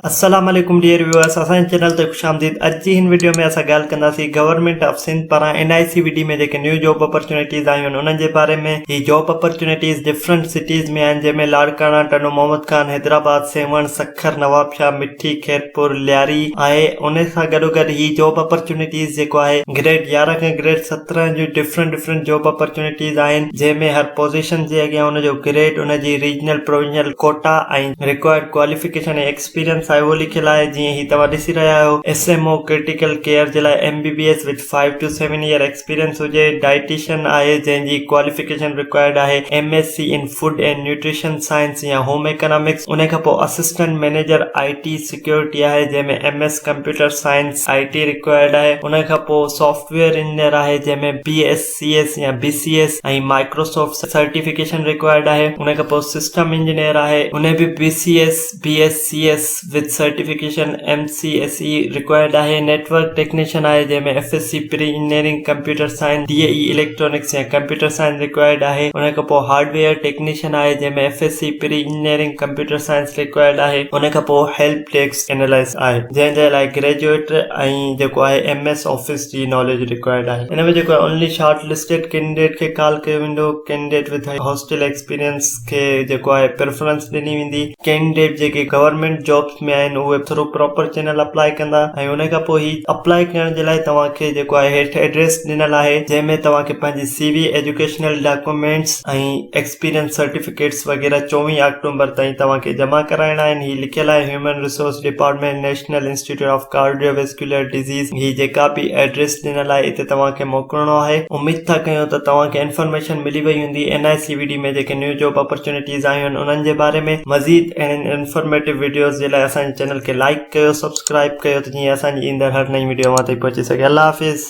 السلام عليڪم dear viewers اسان جي چينل تي خوش آمديد اڄ جي هن وڊيو ۾ اسان ڳالهه ڪنداسين گورنمينٽ آف سنڌ پاران N I C V D ۾ جيڪي نيو جاب اپرچونيٽيز آيون آهن انهن جي باري ۾ هي جاب اپرچونيٽيز ڊفرنٽ سٽيز ۾ آهن جنهن ۾ لاڙڪاڻا ٽنڊو محمد خان حيدرآباد سيوهڻ سکر نوابشاهه مٺي خيرپور لياري آهي ان سان گڏو گڏ هي جاب اپرچونيٽيز جيڪو آهي گريڊ 11 کان گريڊ 17 جون ڊفرنٽ ڊفرنٽ جاب اپرچونيٽيز آهن جنهن ۾ هر پوزيشن جي اڳيان ان جو گريڊ، ان جي regional provincial quota ۽ required qualification ۽ experience آهي اهو لکيل آهي جيئن هي توهان ڏسي رهيا آهيو S M O critical care جي لاء M B B S with five to seven year experience هجي ڊائٽيشن آهي جنهن جي ڪواليفڪيشن رڪوائرڊ آهي M S C in food and nutrition science يا هوم ايڪانامڪس ان کان پوء assistant manager I T security آهي جنهن ۾ M S computer science I T required آهي ان کان پوء سافٽ ويئر انجنيئر آهي جنهن ۾ بي ايس سي ايس يا B C S ۽ Microsoft certification required آهي ان کان پوء سسٽم انجنيئر آهي ان به B C S B S C S with certification M C S E required آهي نيٽورڪ ٽيڪنيشن آهي جنهن ۾ F S C pre engineering computer science D E electronics يا computer science required آهي ان کان پوء hardware technician آهي جنهن ۾ F S C pre engineering computer science required آهي ان کان پوء هيلپ ڊيسڪ اينالائسٽ آهي جنهن جي لاء گريجوئيٽ ۽ جيڪو آهي ايم ايس آفيس جي ناليج رڪوائرڊ آهي ان ۾ جيڪو آهي اونلي شارٽ لسٽيڊ ڪينڊيڊيٽ کي ڪال ڪيو ويندو ڪينڊيڊيٽ وٿ هاسٽل ايڪسپيرينس کي جيڪو آهي پريفرنس ڏني ويندي ڪينڊيڊيٽ جيڪي گورنمينٽ جابس ۾ آهن اهي ٿرو پراپر چينل اپلائي ڪندا ۽ ان کان پوء هي اپلائي ڪرڻ جي لاء توهان کي جيڪو آهي هيٺ ايڊريس ڏنل آهي جنهن ۾ توهان کي پنهنجي C V educational documents ۽ experience certificates وغيره 24 آڪٽومبر تائين توهان کي جمع ڪرائڻا آهن هي لکيل آهي human resource department national institute of cardiovascular disease هي جيڪا به ايڊريس ڏنل آهي اتي توهان کي موڪلڻو آهي اميد ٿا ڪيون ته توهان کي انفارميشن ملي وئي هوندي N I C V D ۾ جيڪي نيو جاب اپرچونيٽيز آيون آهن انهن جي باري ۾ مزيد اهڙين انفارميٽو وڊيوز جي لاء اسان جي چينل کي لائيڪ ڪيو سبسڪرائب ڪيو ته جيئن اسان جي ايندڙ هر نئين وڊيو اوهان تائين پهچي سگهي الله حافظ.